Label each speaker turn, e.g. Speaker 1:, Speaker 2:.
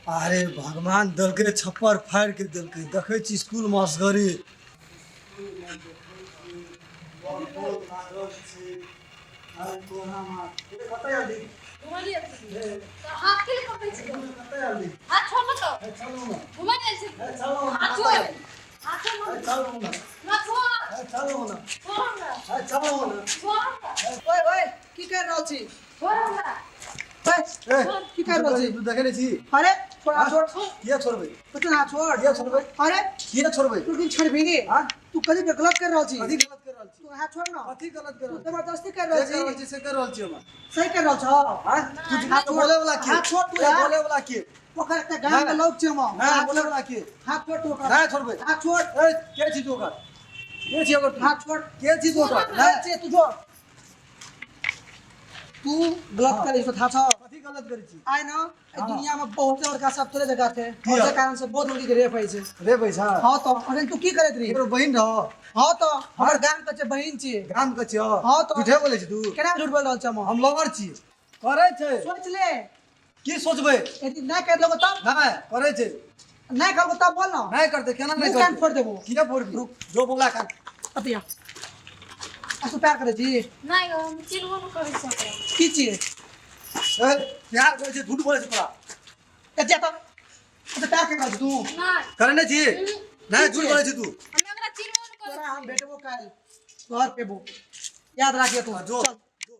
Speaker 1: अरे भगवान देलकै छप्पर फाड़ि के देलकै। देखै छी स्कूल मे असगरे
Speaker 2: हाथ के लिए पकड़ै छी हाथ छोड़ मत घुमै जाइ छी हाथ छोड़, हाथ छोड़ मत ना, छोड़, छोड़ हमरा, छोड़ हमरा।
Speaker 3: ओए ओए, की कर रहल छी?
Speaker 2: छोड़ हमरा।
Speaker 3: ओए, की कर रहल छी?
Speaker 1: तू देखे नहि छी?
Speaker 3: अरे छोड़, हाथ छोड़।
Speaker 1: किया छोड़बै?
Speaker 3: तू हाथ छोड़।
Speaker 1: किया छोड़बै?
Speaker 3: अरे
Speaker 1: किया छोड़बै?
Speaker 3: तू की छोड़बी?
Speaker 1: हाँ?
Speaker 3: तू कथी के गलत कर रहल छी?
Speaker 1: कथी गलत कर रहल छी?
Speaker 3: तू हाथ छोड़ ना।
Speaker 1: कथी गलत कर
Speaker 3: तू
Speaker 1: रहल छी?
Speaker 3: जबरदस्ती कर रहल
Speaker 1: जे कर रहल
Speaker 3: छी।
Speaker 1: छी से कर रहल छी हम।
Speaker 3: सही कर रहल छौ।
Speaker 1: हाँ? तू
Speaker 3: हाथ
Speaker 1: तू
Speaker 3: छोड़।
Speaker 1: बोले वाला के?
Speaker 3: हाथ छोड़ तू
Speaker 1: ए,
Speaker 3: यार।
Speaker 1: बोले वाला के?
Speaker 3: ओकर एकटा गाम के
Speaker 1: नहीं।
Speaker 3: लोग छै हम।
Speaker 1: नहीं, बोले वाला के?
Speaker 3: हाथ छोड़ तू ओकर।
Speaker 1: नहीं छोड़बै।
Speaker 3: हाथ छोड़।
Speaker 1: ए, के छी तू ओकर? के छी ओकर तू?
Speaker 3: हाथ छोड़।
Speaker 1: के छी तू ओकर?
Speaker 3: नहीं छी तू, जो तू गलत करै छौ, थाहा छौ?
Speaker 1: कथी गलत करै छी?
Speaker 3: आइ न एहि दुनिया में बहुत लड़का सब तोरे जगह थे।
Speaker 1: किया?
Speaker 3: ओहि कारण से बहुत लड़की के रेप होइ छै।
Speaker 1: रे पैसा।
Speaker 3: हाँ तो अरे तू की करैत रही?
Speaker 1: केकरो बहिन रह?
Speaker 3: हाँ तो हमर गाम के छै, बहिन छी।
Speaker 1: गाम के छियो?
Speaker 3: हाँ तो।
Speaker 1: झूठे बोलै छी तू।
Speaker 3: केना झूठ बोल रहल छ हम?
Speaker 1: हम लवर छी। करै छै।
Speaker 3: सोच ले।
Speaker 1: की सोचबै?
Speaker 3: यदि नहि कर लेबो तब?
Speaker 1: नहीं करै छै।
Speaker 3: नहि करबो तब बोल न।
Speaker 1: नहीं करतै, केना नहीं
Speaker 3: मुँह कान
Speaker 1: करतै?
Speaker 3: फोड़ देबो।
Speaker 1: किया फोड़बी?
Speaker 3: रुक।
Speaker 1: जो बोला कान।
Speaker 3: अतिया आ तू प्यार करै छी?
Speaker 2: नहि गो, हम चिन्हबो नहि करै छी ओकरा।
Speaker 3: की छियै?
Speaker 1: ए, प्यार करै छै, झूठ बोलै छै तोरा।
Speaker 3: ए, जा तब अच्छा प्यार कर रहल छी तू?
Speaker 2: नहि।
Speaker 1: करै नहि छी? नहीं, झूठ बोलै छी तू।
Speaker 2: हम ओकरा चिन्हबो नहि करै।
Speaker 3: तोरा हम भेटबो काल्हि घर पेबो, याद राखिए तू।
Speaker 1: जो।
Speaker 3: चल।